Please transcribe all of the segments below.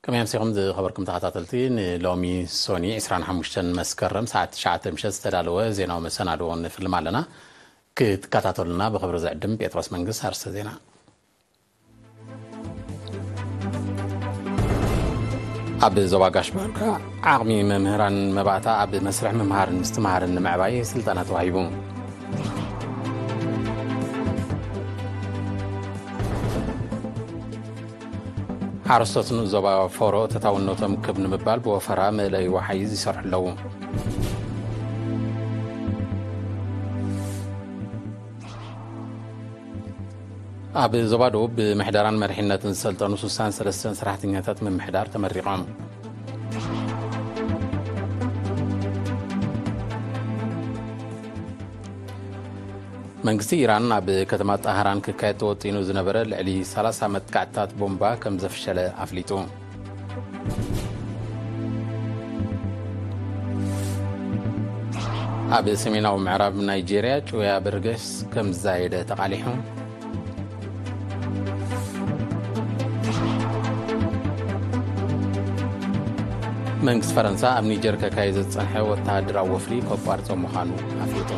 ከመይ ኣምሲኹም ዝኸበርኩም ተኸታተልቲ፣ ንሎሚ ሶኒ ዕስራን ሓሙሽተን መስከረም ሰዓት ትሽዓተ ምሸት ዝተዳለወ ዜናዊ መሰናድኦ ንፍልም ኣለና። ክትከታተሉና ብኽብሪ ዝዕድም ጴጥሮስ መንግስት። ኣርስተ ዜና። ኣብ ዞባ ጋሽ ባርካ ዓቕሚ መምህራን መባእታ ኣብ መስርሕ ምምሃርን ምስትምሃርን ንምዕባይ ስልጠና ተዋሂቡ። ሓረስቶት ንኡስ ዞባ ፎሮ ተታውነቶም ክብ ንምባል ብወፈራ መእለዪ ወሓይዝ ይሰርሑ ኣለዉ። ኣብ ዞባ ደቡብ ብምሕደራን መሪሕነትን ዝሰልጠኑ ስሳን ሰለስተን ሰራሕተኛታት ምምሕዳር ተመሪቖም። መንግስቲ ኢራን ኣብ ከተማ ጣህራን ክካየድ ተወጢኑ ዝነበረ ልዕሊ ሰላሳ መጥቃዕትታት ቦምባ ከም ዘፍሸለ ኣፍሊጡ። ኣብ ሰሜናዊ ምዕራብ ናይጄርያ ጩያ በርገስ ከም ዝዛየደ ተቓሊሑ። መንግስቲ ፈረንሳ ኣብ ኒጀር ከካይዶ ዝጸንሐ ወተሃደራዊ ወፍሪ ከቋርጾ ምዃኑ ኣፍሊጡ።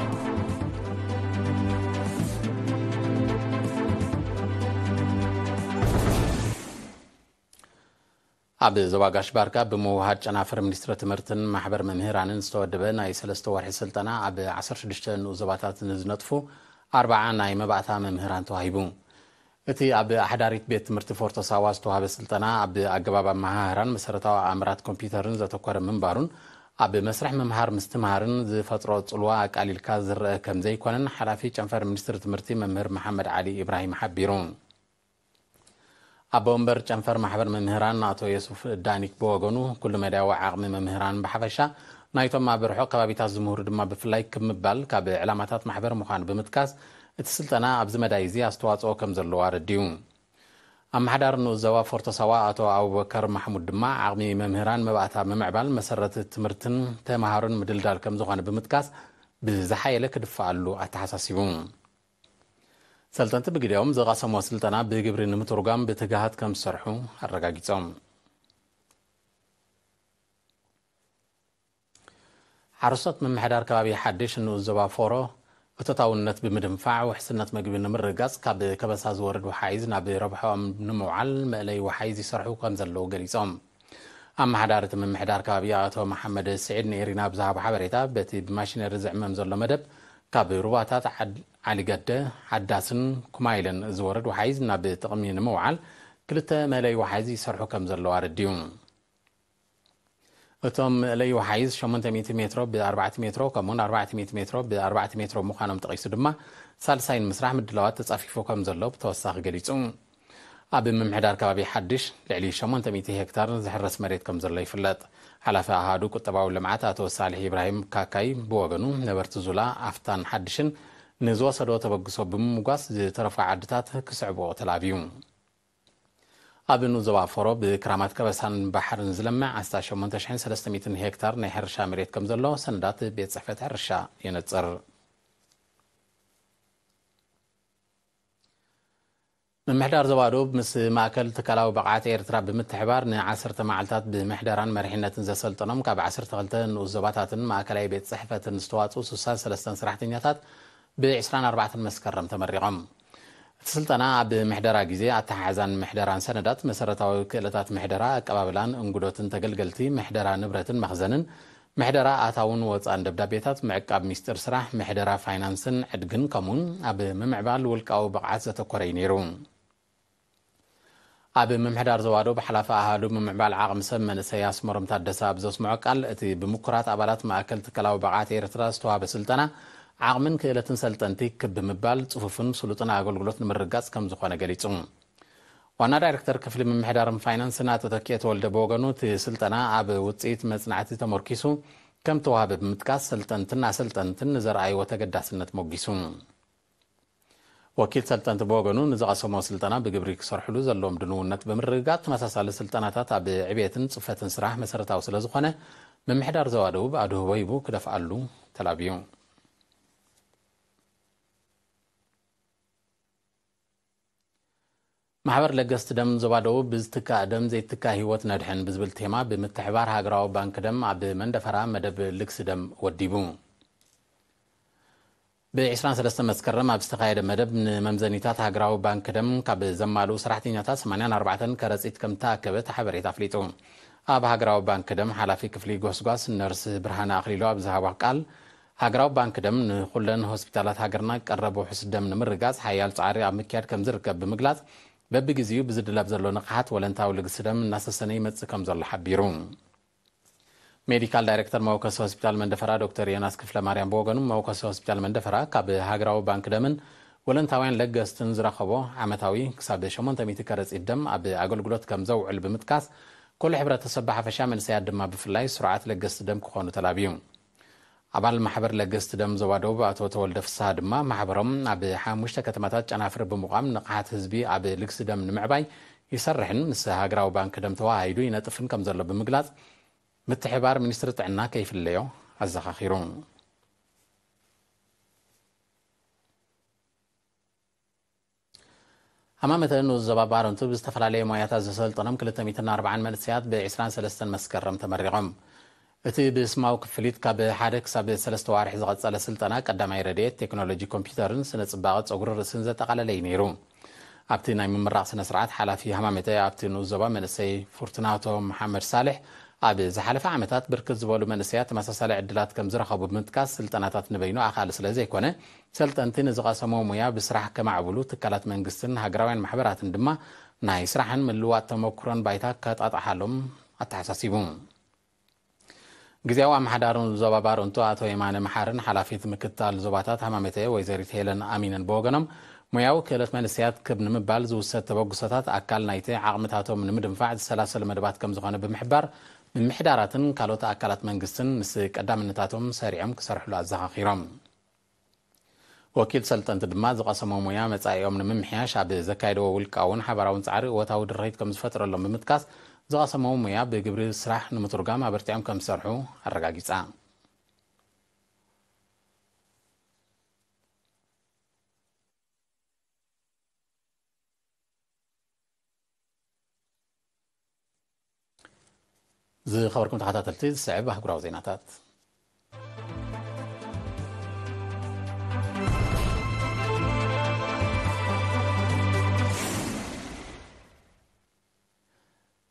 ኣብ ዞባ ጋሽ ባርካ ብምውሃድ ጨናፍር ሚኒስትሪ ትምህርትን ማሕበር መምህራንን ዝተወደበ ናይ ሰለስተ ወርሒ ስልጠና ኣብ ዓሰርተ ሽዱሽተ ንኡስ ዞባታት ንዝነጥፉ ኣርባዓ ናይ መባእታ መምህራን ተዋሂቡ። እቲ ኣብ ኣሕዳሪት ቤት ትምህርቲ ፎርቶ ሳዋ ዝተዋህበ ስልጠና ኣብ ኣገባብ ኣመሃህራን መሰረታዊ ኣእምራት ኮምፒውተርን ዘተኮረ ምንባሩን ኣብ መስርሕ ምምሃር ምስትምሃርን ዝፈጥሮ ጽልዋ ኣቃሊልካ ዝረአ ከም ዘይኮነን ሓላፊ ጨንፈር ሚኒስትሪ ትምህርቲ መምህር መሓመድ ዓሊ ኢብራሂም ሓቢሩ። ኣቦ ወንበር ጨንፈር ማሕበር መምህራን ኣቶ የሱፍ ዳኒክ ብወገኑ፣ ኩሉ መዳያዊ ዓቕሚ መምህራን ብሓፈሻ፣ ናይቶም ኣብ ርሑቕ ከባቢታት ዝምህሩ ድማ ብፍላይ ክብ ምባል ካብ ዕላማታት ማሕበር ምዃኑ ብምጥቃስ፣ እቲ ስልጠና ኣብዚ መዳይ እዚ ኣስተዋጽኦ ከም ዘለዎ ኣረዲኡ። ኣመሓዳሪ ንኡስ ዞባ ፎርቶ ሳዋ ኣቶ ኣቡበከር ማሕሙድ ድማ፣ ዓቕሚ መምህራን መባእታ ምምዕባል መሰረት ትምህርትን ተምሃሮን ምድልዳል ከም ዝኾነ ብምጥቃስ፣ ብዝሓየለ ክድፈኣሉ ኣተሓሳሲቡ። ሰልጠንቲ ብግዲኦም ዝቐሰሞ ስልጠና ብግብሪ ንምትርጓም ብትግሃት ከም ዝሰርሑ ኣረጋጊጾም። ሓረስቶት ምምሕዳር ከባቢ ሓድሽ ንኡስ ዞባ ፎሮ፣ እቶታውነት ብምድንፋዕ ውሕስነት መግቢ ንምርግጋጽ ካብ ከበሳ ዝወርድ ወሓይዝ ናብ ረብሖም ንምውዓል መእለይ ወሓይዝ ይሰርሑ ከም ዘለዉ ገሊጾም። ኣመሓዳሪ እቲ ምምሕዳር ከባቢ ኣቶ መሓመድ ስዒድ ንኤሪና ብዝሃቦ ሓበሬታ፣ በቲ ብማሽነሪ ዝዕመም ዘሎ መደብ ካብ ሩባታት ዓድ-፣ ዓሊገደ፣ ሓዳስን ኩማይልን ዝወርድ ወሓይዝ ናብ ጥቕሚ ንምውዓል ክልተ መእለይ ወሓይዝ ይሰርሑ ከም ዘለዉ ኣረዲኡ። እቶም መእለይ ወሓይዝ ሸሞንተ ሚእቲ ሜትሮ ብ ኣርባዕተ ሜትሮ ከምኡውን ኣርባዕተ ሚእቲ ሜትሮ ብ ኣርባዕተ ሜትሮ ምዃኖም ጠቒሱ ድማ፣ ሳልሳይ ንምስራሕ ምድላዋት ተጻፊፉ ከም ዘሎ ብተወሳኺ ገሊጹ። ኣብ ምምሕዳር ከባቢ ሓድሽ ልዕሊ ሸሞንተ ሚእቲ ሄክታር ዝሕረስ መሬት ከም ዘሎ ይፍለጥ። ሓላፊ ኣሃዱ ቁጠባዊ ልምዓት ኣቶ ሳልሕ ኢብራሂም ካካይ ብወገኑ፣ ነበርቲ ዙላ፣ ኣፍታን ሓድሽን ንዝወሰዶ ተበግሶ ብምምጓስ፣ ዝተረፋ ዓድታት ክስዕብኦ ተላብዩ። ኣብ ንኡስ ዞባ ፎሮ ብክራማት ከበሳን ባሕርን ዝለምዕ ኣስታት ሸሞንተ ሽሕን ሰለስተ ሚእትን ሄክታር ናይ ሕርሻ መሬት ከም ዘሎ ሰነዳት ቤት ጽሕፈት ሕርሻ የነጽር። ምምሕዳር ዞባ ደቡብ ምስ ማእከል ትካላዊ ብቕዓት ኤርትራ ብምትሕባር ንዓሰርተ መዓልታት ብምሕደራን መሪሕነትን ዘሰልጠኖም ካብ ዓሰርተ ክልተ ንኡስ ዞባታትን ማእከላይ ቤት ጽሕፈትን ዝተዋጽኡ ስሳን ሰለስተን ሰራሕተኛታት ብ ዕስራን ኣርባዕተን መስከረም ተመሪቖም። እቲ ስልጠና ኣብ ምሕደራ ግዜ፣ ኣተሓሕዛን ምሕደራን ሰነዳት፣ መሰረታዊ ክእለታት ምሕደራ፣ ኣቀባብላን እንግዶትን ተገልገልቲ፣ ምሕደራ ንብረትን መኽዘንን፣ ምሕደራ ኣታውን ወጻእን ደብዳቤታት፣ ምዕቃብ ሚስጥር ስራሕ፣ ምሕደራ ፋይናንስን ዕድግን፣ ከምኡውን ኣብ ምምዕባል ውልቃዊ ብቕዓት ዘተኮረ እዩ ነይሩ። ኣብ ምምሕዳር ዞባ ደቡብ ሓላፊ ኣሃዱ ምምዕባል ዓቕሚ ሰብ መንእሰይ ኣስመሮም ታደሰ ኣብ ዘስምዖ ቃል፣ እቲ ብምኩራት ኣባላት ማእከል ትካላዊ ብቕዓት ኤርትራ ዝተዋህበ ስልጠና፣ ዓቕምን ክእለትን ሰልጠንቲ ክብ ብምባል፣ ጽፉፍን ስሉጥን ኣገልግሎት ንምርጋጽ ከም ዝኾነ ገሊጹ። ዋና ዳይሬክተር ክፍሊ ምምሕዳርን ፋይናንስን ኣቶ ተኪኤ ተወልደ ብወገኑ፣ እቲ ስልጠና ኣብ ውጽኢት መጽናዕቲ ተመርኪሱ ከም ተዋህበ ብምጥቃስ፣ ሰልጠንትን ኣሰልጠንትን ንዘርኣይዎ ተገዳስነት ሞጊሱ። ወኪል ሰልጠንቲ ብወገኑ፣ ንዝቐሰሞ ስልጠና ብግብሪ ክሰርሕሉ ዘለዎም ድልውነት ብምርግጋጽ፣ ተመሳሳሊ ስልጠናታት ኣብ ዕቤትን ጽፈትን ስራሕ መሰረታዊ ስለ ዝኾነ፣ ምምሕዳር ዞባ ደቡብ ኣድህቦ ሂቡ ክደፍኣሉ ተላብዩ። ማሕበር ለገስቲ ደም ዞባ ደቡብ ብዝትካእ ደም ዘይትካእ ህይወት ነድሕን ብዝብል ቴማ ብምትሕባር ሃገራዊ ባንክ ደም ኣብ መንደፈራ መደብ ልግሲ ደም ወዲቡ። ብ23 መስከረም ኣብ ዝተኻየደ መደብ ንመምዘኒታት ሃገራዊ ባንክ ደም ካብ ዘማልኡ ሰራሕተኛታት 84 ከረጺት ከም ዝተኣከበ እቲ ሓበሬታ ኣፍሊጡ። ኣብ ሃገራዊ ባንክ ደም ሓላፊ ክፍሊ ጎስጓስ ነርስ ብርሃነ ኣኽሊሉ ኣብ ዝሃቦ ቃል፣ ሃገራዊ ባንክ ደም ንኹለን ሆስፒታላት ሃገርና ቀረብ ውሑስ ደም ንምርጋጽ ሓያል ጻዕሪ ኣብ ምክያድ ከም ዝርከብ ብምግላጽ፣ በብግዜኡ ብዝድለብ ዘሎ ንቕሓት ወለንታዊ ልግሲ ደም እናሰሰነ ይመጽእ ከም ዘሎ ሓቢሩ። ሜዲካል ዳይሬክተር መወከሲ ሆስፒታል መንደፈራ ዶክተር ዮናስ ክፍለ ማርያም ብወገኑ፣ መወከሲ ሆስፒታል መንደፈራ ካብ ሃገራዊ ባንክ ደምን ወለንታውያን ለገስትን ዝረኸቦ ዓመታዊ ክሳብ 800 ከረጺት ደም ኣብ ኣገልግሎት ከም ዘውዕል ብምጥቃስ፣ ኩሉ ሕብረተሰብ ብሓፈሻ መንእሰያት ድማ ብፍላይ ስሩዓት ለገስቲ ደም ክኾኑ ተላብዩ። ኣባል ማሕበር ለገስቲ ደም ዞባ ደቡብ ኣቶ ተወልደ ፍስሃ ድማ ማሕበሮም ኣብ ሓሙሽተ ከተማታት ጨናፍር ብምቋም ንቕሓት ህዝቢ ኣብ ልግሲ ደም ንምዕባይ ይሰርሕን ምስ ሃገራዊ ባንክ ደም ተዋሃሂዱ ይነጥፍን ከም ዘሎ ብምግላጽ፣ ምትሕባር ሚኒስትሪ ጥዕና ከይፍለዮ ኣዘኻኺሩ። ሃማመተ ንኡስ ዞባ ባረንቱ ብዝተፈላለየ ሞያታት ዘሰልጠኖም 240 መንእሰያት ብ23 መስከረም ተመሪቖም። እቲ ብስማዊ ክፍሊት ካብ ሓደ ክሳብ ሰለስተ ዋርሒ ዝቐጸለ ስልጠና ቀዳማይ ረድኤት፣ ቴክኖሎጂ ኮምፒውተርን ስነ ጽባቐ ጸጉሪ ርእስን ዘጠቓለለ እዩ ነይሩ። ኣብቲ ናይ ምምራቕ ስነ ስርዓት ሓላፊ ሃማመተ ኣብቲ ንኡስ ዞባ መንእሰይ ፉርትናቶ መሓመድ ሳልሕ፣ ኣብ ዝሓለፈ ዓመታት ብርክት ዝበሉ መንእሰያት ተመሳሳሊ ዕድላት ከም ዝረኸቡ ብምጥቃስ፣ ስልጠናታት ንበይኑ ኣኻሊ ስለ ዘይኮነ፣ ሰልጠንቲ ንዝቐሰሞ ሙያ ብስራሕ ከማዕብሉ ትካላት መንግስትን ሃገራውያን ማሕበራትን ድማ ናይ ስራሕን ምልዋጥ ተመኩሮን ባይታ ከጣጥሓሎም ኣተሓሳሲቡ። ግዜያዊ ኣመሓዳሪ ዞባ ባረንቱ ኣቶ የማነ መሓርን ሓላፊት ምክታል ዞባታት ሃማመተ ወይዘሪት ሄለን ኣሚንን ብወገኖም፣ ሙያዊ ክእለት መንእሰያት ክብ ንምባል ዝውሰድ ተበግሶታት ኣካል ናይቲ ዓቕምታቶም ንምድንፋዕ ዝሰላሰል መደባት ከም ዝኾነ ብምሕባር፣ ምምሕዳራትን ካልኦት ኣካላት መንግስትን ምስ ቀዳምነታቶም ሰሪዖም ክሰርሕሉ ኣዘኻኺሮም። ወኪል ሰልጠንቲ ድማ ዝቐሰሞ ሙያ መጻኢኦም ንምምሕያሽ ኣብ ዘካየድዎ ውልቃውን ሓባራውን ጻዕሪ እወታዊ ድርኺት ከም ዝፈጥረሎም ብምጥቃስ፣ ዝቐሰሞ ሙያ ብግብሪ ስራሕ ንምትርጓም ኣበርቲዖም ከም ዝሰርሑ ኣረጋጊጻ። ዝኸበርኩም ተኸታተልቲ፣ ዝስዕብ ኣህጉራዊ ዜናታት።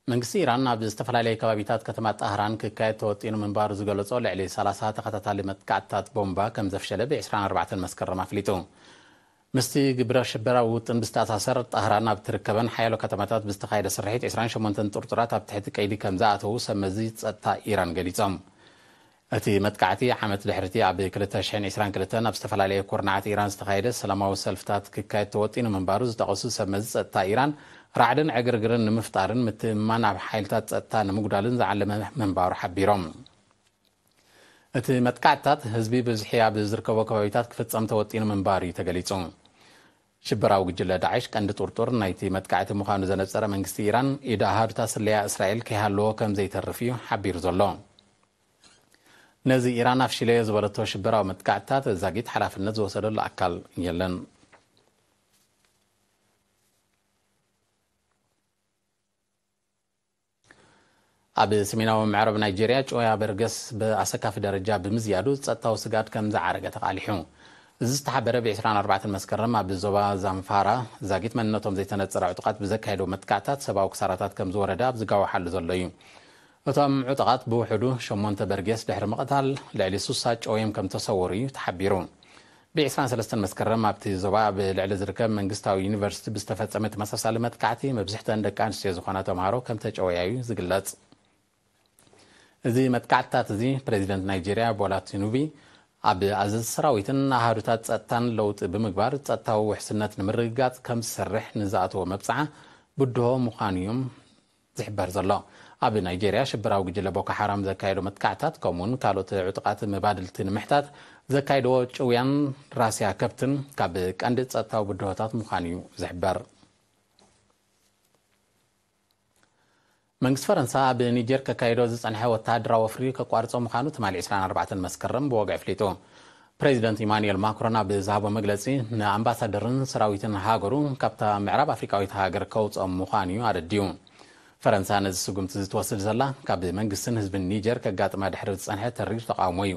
መንግስቲ ኢራን ኣብ ዝተፈላለየ ከባቢታት ከተማ ጣህራን ክካየድ ተወጢኑ ምንባሩ ዝገለጾ ልዕሊ 30 ተኸታታሊ መጥቃዕትታት ቦምባ ከም ዘፍሸለ ብ24 መስከረም ኣፍሊጡ። ምስቲ ግብረ ሽበራዊ ውጥን ብዝተኣሳሰር፣ ጣህራን ኣብ ትርከበን ሓያሎ ከተማታት ብዝተኻየደ ስርሒት 28 ጥርጡራት ኣብ ትሕቲ ቀይዲ ከም ዝኣተዉ ሰብ መዚ ጸጥታ ኢራን ገሊጾም። እቲ መጥቃዕቲ ዓመት ድሕሪቲ ኣብ 2022 ኣብ ዝተፈላለየ ኩርናዓት ኢራን ዝተኻየደ ሰላማዊ ሰልፍታት ክካየድ ተወጢኑ ምንባሩ ዝጠቐሱ ሰብ መዚ ጸጥታ ኢራን፣ ራዕድን ዕግርግርን ንምፍጣርን ምትእምማን ኣብ ሓይልታት ጸጥታ ንምጉዳልን ዝዓለመ ምንባሩ ሓቢሮም። እቲ መጥቃዕትታት ህዝቢ ብዝሒ ኣብ ዝርከቦ ከባቢታት ክፍጸም ተወጢኑ ምንባሩ እዩ ተገሊጹ። ሽበራዊ ጉጅለ ዳዕሽ ቀንዲ ጥርጡር ናይቲ መጥቃዕቲ ምዃኑ ዘነጸረ መንግስቲ ኢራን፣ ኢድ ኣሃዱታት ስለያ እስራኤል ከይሃለዎ ከም ዘይተርፍ እዩ ሓቢሩ ዘሎ። ነዚ ኢራን ኣፍሽለዮ ዝበለቶ ሽበራዊ መጥቃዕትታት ዛጊት ሓላፍነት ዝወሰደሉ ኣካል የለን። ኣብ ሰሜናዊ ምዕራብ ናይጄርያ ጭውያ በርገስ ብኣሰካፊ ደረጃ ብምዝያዱ ጸጥታዊ ስጋት ከም ዝዓረገ ተቓሊሑ። እዚ ዝተሓበረ ብ24 መስከረም ኣብ ዞባ ዛምፋራ ዛጊት መንነቶም ዘይተነጸረ ዕጡቓት ብዘካየዶ መጥቃዕታት ሰብኣዊ ክሳራታት ከም ዝወረደ ኣብ ዝጋወሓሉ ዘሎ እዩ። እቶም ዕጡቓት ብውሕዱ ሸሞንተ በርጌስ ድሕሪ ምቕታል ልዕሊ 60 ጨውዮም ከም ተሰወሩ እዩ ተሓቢሩ። ብ23 መስከረም ኣብቲ ዞባ ኣብ ልዕሊ ዝርከብ መንግስታዊ ዩኒቨርሲቲ ብዝተፈጸመ ተመሳሳሊ መጥቃዕቲ መብዝሕተን ደቂ ኣንስትዮ ዝኾና ተምሃሮ ከም ተጨወያዩ ዝግለጽ። እዚ መጥቃዕትታት እዚ ፕሬዚደንት ናይጄርያ ቦላ ቲኑቢ ኣብ ኣዘዝቲ ሰራዊትን ኣሃዱታት ጸጥታን ለውጢ ብምግባር ጸጥታዊ ውሕስነት ንምርግጋጽ ከም ዝሰርሕ ንዝኣተዎ መብጽዓ ብድሆ ምዃኑ እዮም ዝሕበር ዘሎ። ኣብ ናይጄርያ ሽበራዊ ጉጅለ ቦኮ ሓራም ዘካየዶ መጥቃዕታት ከምኡውን ካልኦት ዕጡቓት መባድልቲ ንምሕታት ዘካየድዎ ጭውያን ራስያ ከብትን ካብ ቀንዲ ጸጥታዊ ብድሆታት ምዃኑ እዩ ዝሕበር። መንግስቲ ፈረንሳ ኣብ ኒጀር ከካይዶ ዝጸንሐ ወተሃደራዊ ወፍሪ ከቋርጾ ምዃኑ ትማሊ 24 መስከረም ብወግዒ ኣፍሊጡ። ፕሬዚደንት ኢማኑኤል ማክሮን ኣብ ዝሃቦ መግለጺ፣ ንኣምባሳደርን ሰራዊትን ሃገሩ ካብታ ምዕራብ ኣፍሪቃዊት ሃገር ከውጽኦም ምዃኑ እዩ ኣረዲኡ። ፈረንሳ ነዚ ስጉምቲ እዚ ትወስድ ዘላ፣ ካብ መንግስትን ህዝብን ኒጀር ከጋጥማ ድሕሪ ዝጸንሐ ተሪር ተቓውሞ እዩ።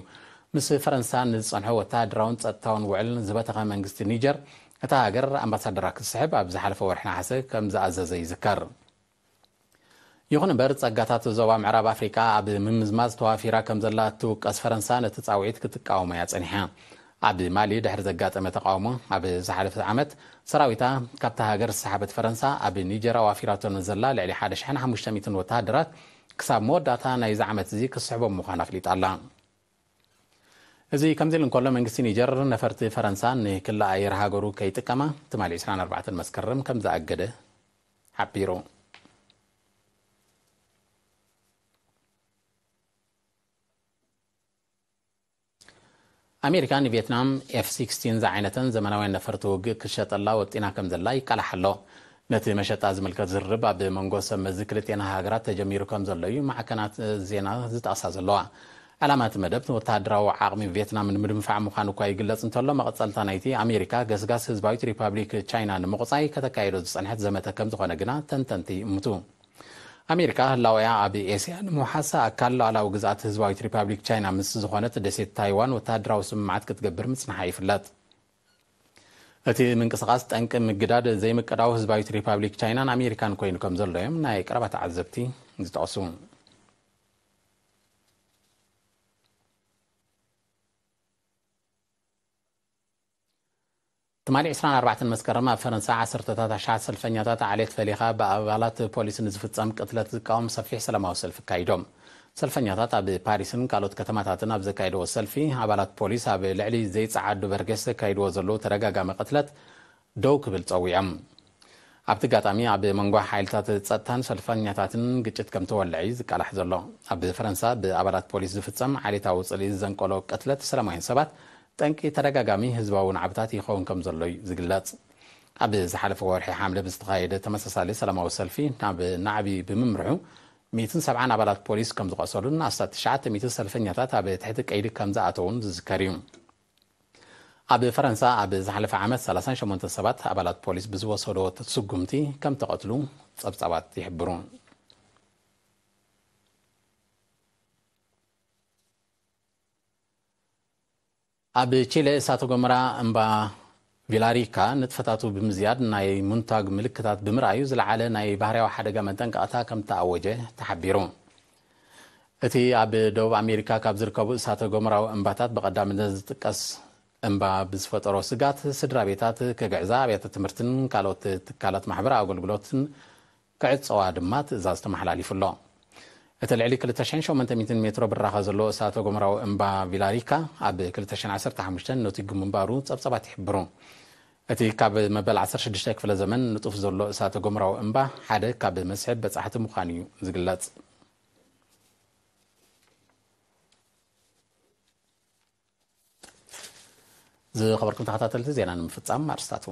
ምስ ፈረንሳ ንዝጸንሖ ወተሃደራውን ጸጥታውን ውዕል ዝበተኸ መንግስቲ ኒጀር፣ እታ ሃገር ኣምባሳደራ ክትስሕብ ኣብ ዝሓለፈ ወርሒ ነሓሰ ከም ዝኣዘዘ ይዝከር። ይኹን እምበር፣ ጸጋታት ዞባ ምዕራብ ኣፍሪቃ ኣብ ምምዝማዝ ተዋፊራ ከም ዘላ እትውቀስ ፈረንሳ፣ ነቲ ጻውዒት ክትቃወሞ እያ ጸኒሓ። ኣብ ማሊ ድሕሪ ዘጋጠመ ተቓውሞ፣ ኣብ ዝሓለፈ ዓመት ሰራዊታ ካብታ ሃገር ዝሰሓበት ፈረንሳ፣ ኣብ ኒጀር ኣዋፊራቶ ንዘላ ልዕሊ ሓደ ሽሕን ሓሙሽተ ሚእትን ወተሃደራት ክሳብ መወዳእታ ናይዚ ዓመት እዚ ክስሕቦም ምዃና ኣፍሊጣ ኣላ። እዚ ከምዚ ኢሉ እንከሎ፣ መንግስቲ ኒጀር ነፈርቲ ፈረንሳ ንክሊ ኣየር ሃገሩ ከይጥቀማ ትማሊ ዕስራን ኣርባዕተን መስከረም ከም ዝኣገደ ሓቢሩ። ኣሜሪካ ንቪየትናም ኤፍ ሲክስቲን ዝዓይነተን ዘመናውያን ነፈርቲ ውግእ ክትሸጠላ ወጢና ከም ዘላ ይቃላሕ ኣሎ። ነቲ መሸጣ ዝምልከት ዝርርብ ኣብ መንጎ ሰብ መዚ ክልቴና ሃገራት ተጀሚሩ ከም ዘሎ እዩ ማዕከናት ዜና ዝጠቕሳ ዘለዋ። ዕላማ እቲ መደብ ወተሃደራዊ ዓቕሚ ቪየትናም ንምድንፋዕ ምዃኑ እኳ ይግለጽ እንተሎ፣ መቐጸልታ ናይቲ ኣሜሪካ ገስጋስ ህዝባዊት ሪፓብሊክ ቻይና ንምቑጻይ ከተካይዶ ዝጸንሐት ዘመተ ከም ዝኾነ ግና ተንተንቲ ይእምቱ። ኣሜሪካ ህላወያ ኣብ ኤስያ ንምውሓስ ኣካል ሉዓላዊ ግዝኣት ህዝባዊት ሪፓብሊክ ቻይና ምስ ዝኾነት ደሴት ታይዋን ወተሃደራዊ ስምምዓት ክትገብር ምጽንሓ ይፍለጥ። እቲ ምንቅስቓስ ጠንቂ ምግዳድ ዘይምቅዳው ህዝባዊት ሪፓብሊክ ቻይናን ኣሜሪካን ኮይኑ ከም ዘሎ እዮም ናይ ቀረባ ተዓዘብቲ ዝጠቕሱ። ትማሊ ዕስራን ኣርባዕተን መስከረም ኣብ ፈረንሳ ዓሰርተታት ኣሽሓት ሰልፈኛታት ዓሌት ፈሊኻ ብኣባላት ፖሊስ ንዝፍጸም ቅትለት ዝቃወም ሰፊሕ ሰላማዊ ሰልፊ ኣካይዶም። ሰልፈኛታት ኣብ ፓሪስን ካልኦት ከተማታትን ኣብ ዘካየድዎ ሰልፊ፣ ኣባላት ፖሊስ ኣብ ልዕሊ ዘይጸዓዱ በርጌስ ዘካይድዎ ዘለዉ ተደጋጋሚ ቅትለት ደው ክብል ጸዊዖም። ኣብቲ ኣጋጣሚ ኣብ መንጎ ሓይልታት ጸጥታን ሰልፈኛታትን ግጭት ከም ተወልዐ እዩ ዝቃላሕ ዘሎ። ኣብ ፈረንሳ ብኣባላት ፖሊስ ዝፍጸም ዓሌታዊ ጽልኢ ዘንቀሎ ቅትለት ሰላማውያን ሰባት ጠንቂ ተደጋጋሚ ህዝባዊ ናዕብታት ይኸውን ከም ዘሎ እዩ ዝግለጽ። ኣብ ዝሓለፈ ወርሒ ሓምለ ብዝተኻየደ ተመሳሳሊ ሰላማዊ ሰልፊ ናብ ናዕቢ ብምምርሑ፣ ሚእትን ሰብዓን ኣባላት ፖሊስ ከም ዝቖሰሉን ኣስታት ትሽዓተ ሚእቲ ሰልፈኛታት ኣብ ትሕቲ ቀይዲ ከም ዝኣተዉን ዝዝከር እዩ። ኣብ ፈረንሳ ኣብ ዝሓለፈ ዓመት ሰላሳን ሸሞንተን ሰባት ኣባላት ፖሊስ ብዝወሰዶ ስጉምቲ ከም ተቐትሉ ጸብጻባት ይሕብሩ። ኣብ ቺለ እሳተ ጎመራ እምባ ቪላሪካ ንጥፈታቱ ብምዝያድ ናይ ምንታግ ምልክታት ብምርኣዩ ዝለዓለ ናይ ባህርያዊ ሓደጋ መጠንቀቕታ ከም ተኣወጀ ተሓቢሩ። እቲ ኣብ ደቡብ ኣሜሪካ ካብ ዝርከቡ እሳተ ጎመራዊ እምባታት ብቐዳምነት ዝጥቀስ እምባ ብዝፈጠሮ ስጋት ስድራ ቤታት ክግዕዛ ኣብያተ ትምህርትን ካልኦት ትካላት ማሕበራዊ ኣገልግሎትን ክዕጸዋ ድማ ትእዛዝ ተመሓላሊፉ ኣሎ። እቲ ልዕሊ ክልተ ሽሕን ሸሞንተ ሚእትን ሜትሮ ብራኸ ዘለዎ እሳተ ጎመራዊ እምባ ቪላሪካ ኣብ ክልተ ሽሕን ዓሰርተ ሓሙሽተን ነቲጉ ምንባሩ ጸብጻባት ይሕብሩ። እቲ ካብ መበል ዓሰርተ ሽዱሽተ ክፍለ ዘመን ንጡፍ ዘሎ እሳተ ጎመራዊ እምባ ሓደ ካብ መስሕብ በጻሕቲ ምዃኑ እዩ ዝግለጽ። ዝኸበርኩም ተኸታተልቲ ዜና ንምፍጻም ኣርስታቱ።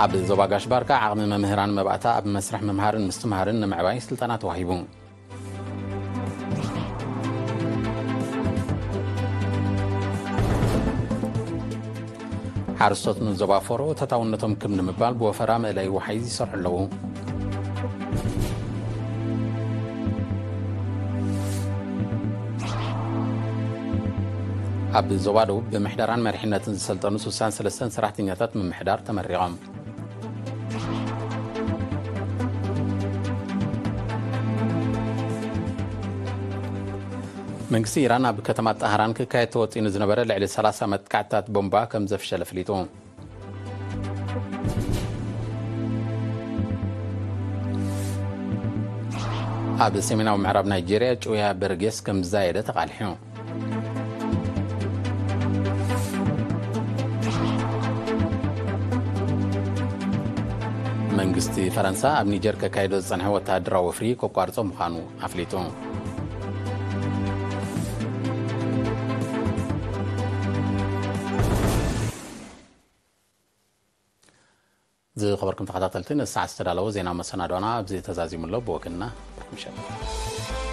ኣብ ዞባ ጋሽ ባርካ ዓቕሚ መምህራን መባእታ ኣብ መስርሕ ምምሃርን ምስትምሃርን ንምዕባይ ስልጠና ተዋሂቡ። ሓረስቶት ንዞባ ፎሮ ተታውነቶም ክብ ንምባል ብወፈራ መእለይ ወሓይዝ ይሰርሑ ኣለዉ። ኣብ ዞባ ደቡብ ብምሕደራን መሪሕነትን ዝሰልጠኑ ስሳን ሰለስተን ሰራሕተኛታት ምምሕዳር ተመሪቖም። መንግስቲ ኢራን ኣብ ከተማ ጣህራን ክካየድ ተወጢኑ ዝነበረ ልዕሊ ሰላሳ መጥቃዕትታት ቦምባ ከም ዘፍሸለ ኣፍሊጡ። ኣብ ሰሜናዊ ምዕራብ ናይጄርያ ጭውያ በርጌስ ከም ዝዛየደ ተቓሊሑ። መንግስቲ ፈረንሳ ኣብ ኒጀር ከካይዶ ዝጸንሐ ወተሃደራዊ ወፍሪ ከቋርጾ ምዃኑ ኣፍሊጡ። ዝኸበርኩም ተኸታተልቲ፣ ንሰዓት ዝተዳለወ ዜና መሰናዶና ኣብዚ ተዛዚሙ ኣሎ። ብወገንና ምሸት